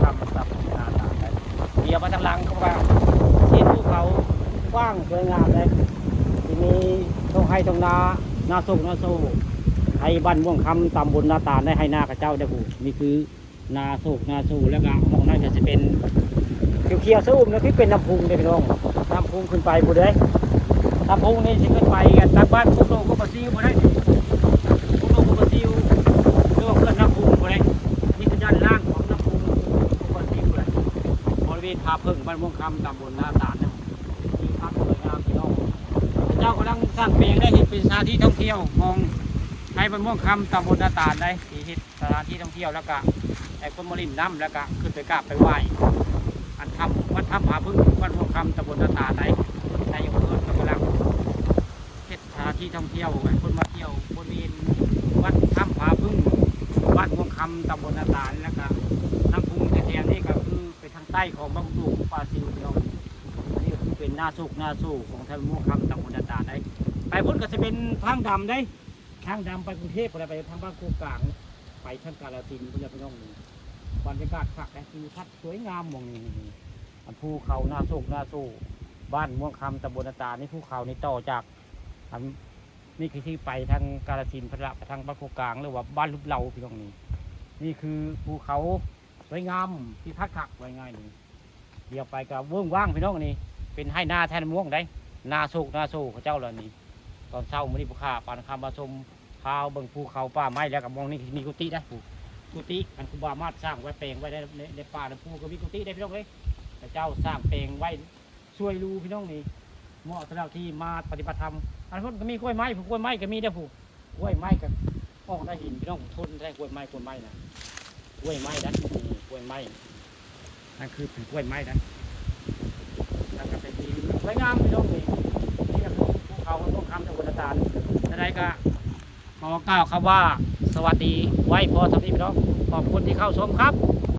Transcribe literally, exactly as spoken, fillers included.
ทำตำบลนาตาดได้ เดี๋ยวมาทางหลังเขาว่าเห็นภูเขากว้างสวยงามเลย ที่มีท้องไร่ท้องนา นาโศกนาโศก ให้บ้านม่วงคำตำบลนาตาดได้ ให้นาเขาเจ้าได้ผู้ นี่คือนาโศกนาโศก แล้วก็หม่องนั้นก็จะเป็นเขียวๆชอุ่มนะ คือเป็นน้ำพุงเลยพี่น้อง น้ำพุงขึ้นไปผู้ใด น้ำพุงนี่สิขึ้นไปกันทางบ้านพวกโลกพวกปะซิวบ่ได้ พวกโลกพวกปะซิว หรือว่าเพื่อนน้ำพุงบ่ได้ นี่คือด้านล่างของน้ำพุง พวกปะซิวเลย บริเวณผาเพิ่งบ้านม่วงคำตำบลนาตาดนะ มีภาพสวยงามพี่น้อง เจ้ากำลังสร้างแปลงได้เห็นเป็นสถานที่ท่องเที่ยว มองในบ้านม่วงคำตำบลนาตาดได้ที่เห็นสถานที่ท่องเที่ยว แล้วก็ให้คนมาเล่นน้ำ แล้วก็ขึ้นไปกราบไปไหว้ อันถ้ำวัดถ้ำผาเพิ่งบ้านม่วงคำตำบลนาตาดได้ ในอำเภอก็กำลังเฮ็ดสถานที่ท่องเที่ยวให้คนมาเที่ยวบริเวณวัดถ้ำผาเพิ่งบ้านม่วงคำตำบลนาตาด แล้วก็น้ำพุงแถวๆนี้ก็คือไปทางใต้ของบ้านดูกปาซิวพี่น้อง อันนี้ก็คือเป็นนาโศกนาโศกของท่านม่วงคำตำบลนาตาดได้ ไปพุ้นก็จะเป็นทางดำได้ ทางดำไปกรุงเทพฯ ก็ได้ไปทางบ้านโคกกลาง ไปทางกาฬสินธุ์พุ้นแหละพี่น้อง บรรยากาศคักนะ ทิวทัศน์สวยงามหม่องนี้ อันภูเขานาโศกนาโศก บ้านม่วงคำตำบลนาตาด นี่ภูเขานี่ต่อจาก อัน นี่คือที่ไปทางกาฬสินธุ์พุ้นละ ไปทางบ้านโคกกลาง หรือว่าบ้านลุบเลาพี่น้องนี่ นี่คือภูเขาสวยงาม ทิวทัศน์คัก ว่าง่ายๆนี่ เดี๋ยวไปก็เวิ้งว้างพี่น้องนี่ เป็นไฮ่นาแทนม่วงได้ นาโศกนาโศกเขาเจ้าแล้วนี่ ตอนเช้ามื้อนี้ผู้ข้าปานคำมาชม พาเบิ่งภูเขาป่าไม้ แล้วก็มองนี่มีกุฏิได้ผู้ กุฏิอันครูบามาศสร้างไว้แปลงไว้ได้ใน ในป่าในภูก็มีกุฏิได้พี่น้องเอ้ย พระเจ้าสร้างแปลงไว้ช่วยรูพี่น้องนี่ เหมาะสำหรับที่มาปฏิบัติธรรม อันพุ้นก็มีกล้วยไม้ ผู้กล้วยไม้ก็มีได้ผู้ กล้วยไม้ก็ออกได้หินพี่น้อง ทนได้กล้วยไม้ กล้วยไม้นะ กล้วยไม้นะ นี่กล้วยไม้ นั่นคือเป็นกล้วยไม้นะ แล้วก็เป็นที่สวยงามพี่น้องนี่ นี่ก็คือภูเขาต้นคำตะวันตาลอะไรก็ขอกล่าวคำว่าสวัสดีไว้พอสำหรับพี่น้อง ขอบคุณที่เข้าชมครับ